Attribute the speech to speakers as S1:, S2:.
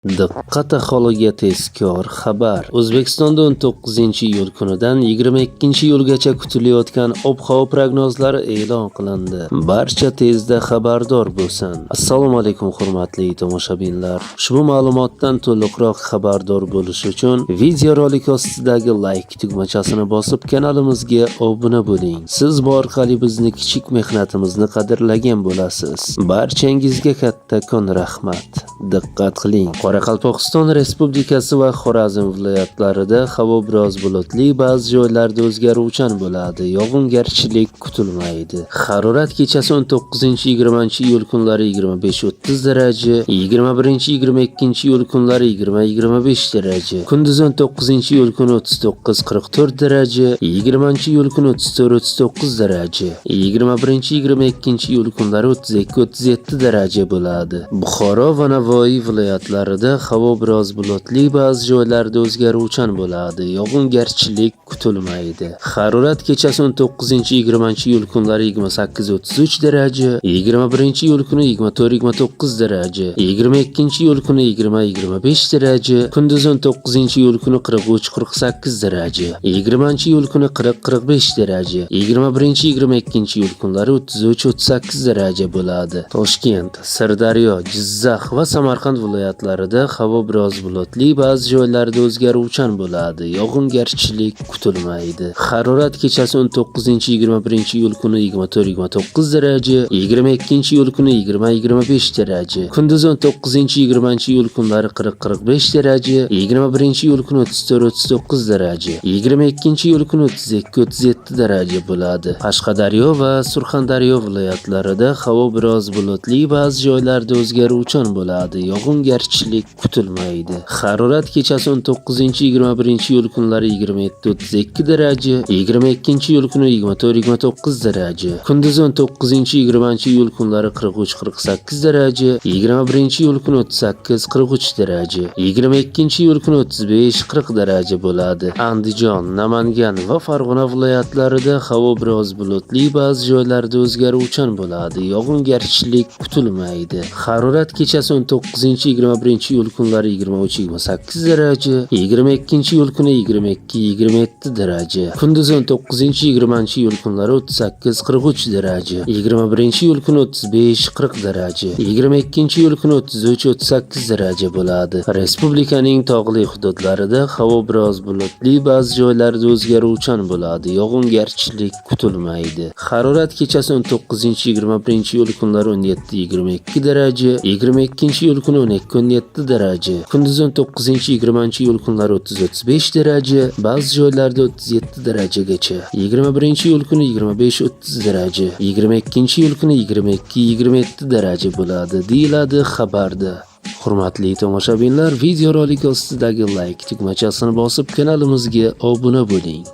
S1: Diqqat aholiga tezkor xabar. O'zbekistonda 19-iyul kunidan 22-iyulgacha kutilayotgan ob-havo prognozlari e'lon qilindi. Barcha tezda xabardor bo'lsin. Assalomu alaykum, hurmatli tomoshabinlar. Ushbu ma'lumotdan to'liqroq xabardor bo'lish uchun videorolik ostidagi like tugmachasini bosib, kanalimizga obuna bo'ling. Siz bu orqali bizni kichik mehnatimizni qadrlagan bo'lasiz. Barchangizga kattakon rahmat. Diqqat qiling. Qoraqalpog'iston Respublikasi va Xorazm viloyatlarida havo biroz bulutli, ba'zi joylarda o'zgaruvchan bo'ladi. Yog'ingarchilik kutilmaydi. Harorat kechasi 19-20-iyul kunlari 25-30 daraja, 21-22-iyul kunlari 20-25 daraja, kunduz 19-iyul kuni 39-44 daraja, 20-iyul kuni 34-39 daraja, 21-22-iyul kunlari 32-37 daraja bo'ladi. Buxoro va Navoiy viloyatlarida havo biroz bulutli, ba'zi joylarda o'zgaruvchan bo'ladi. Yog'ingarchilik kutilmaydi. Harorat kechasi 19-20-iyul kunlari 28-33 daraja, 21-iyul kuni 24-29 daraja, 22-iyul kuni 20-25 daraja, kunduz 19-iyul kuni 43-48 daraja, 20-iyul kuni 40-45 daraja, 21-22-iyul kunlari 33-38 daraja bo'ladi. Toshkent, Sirdaryo, Jizzax va Samarqand viloyatlarida havo biroz bulutli, ba'zi joylarda o'zgaruvchan bo'ladi. Yog'ingarchilik kutilmaydi. Harorat kechasi 19-21-iyul kuni 24-29 daraja, 22-iyul kuni 20-25 daraja, kunduz 19-20-iyul kunlari 40-45 daraja, 21-iyul kuni 34-39 daraja, 22-iyul kuni 32-37 daraja bo'ladi. Qashqadaryo va Surxondaryo viloyatlarida havo biroz bulutli, ba'zi joylarda o'zgaruvchan bo'ladi. Yog'ingarchilik kutilmaydi. Harorat kechasi 19-21-iyul kunlari 27-32 daraja, 22-iyul kuni 24-29 daraja, kunduz 19-20-iyul kunlari 43-48 daraja, 21-iyul kuni 38-43 daraja, 22-iyul kuni 35-40 daraja bo'ladi. Andijon, Namangan va Farg'ona viloyatlarida havo biroz bulutli, ba'zi joylarda o'zgaruvchan bo'ladi. Yog'ingarchilik kutilmaydi. Harorat kechasi 19-21-iyul kunlari 23-28 daraja, 22-iyul kuni 22-27 daraja, kunduz 19-20-iyul kunlari 38-43 daraja, 21-iyul kuni 35-40 daraja, 22-iyul kuni 33-38 daraja bo'ladi. Respublikaning tog'li hududlarida havo biroz bulutli, ba'zi joylarda o'zgaruvchan bo'ladi. Yog'ingarchilik kutilmaydi. Harorat kechasi 19-21-iyul kunlari 17-22 daraja, 22-iyul kuni 12-17 daraja, kunduz 19-20-iyul kunlari 30-35 daraja, ba'zi joylarda 37 darajagacha, 21-iyul kuni 25-30 daraja, 22-iyul kuni 22-27 daraja bo'ladi, deyiladi xabarda. Hurmatli tomoshabinlar, videorolik ostidagi like tugmachasini bosib, kanalimizga obuna bo'ling.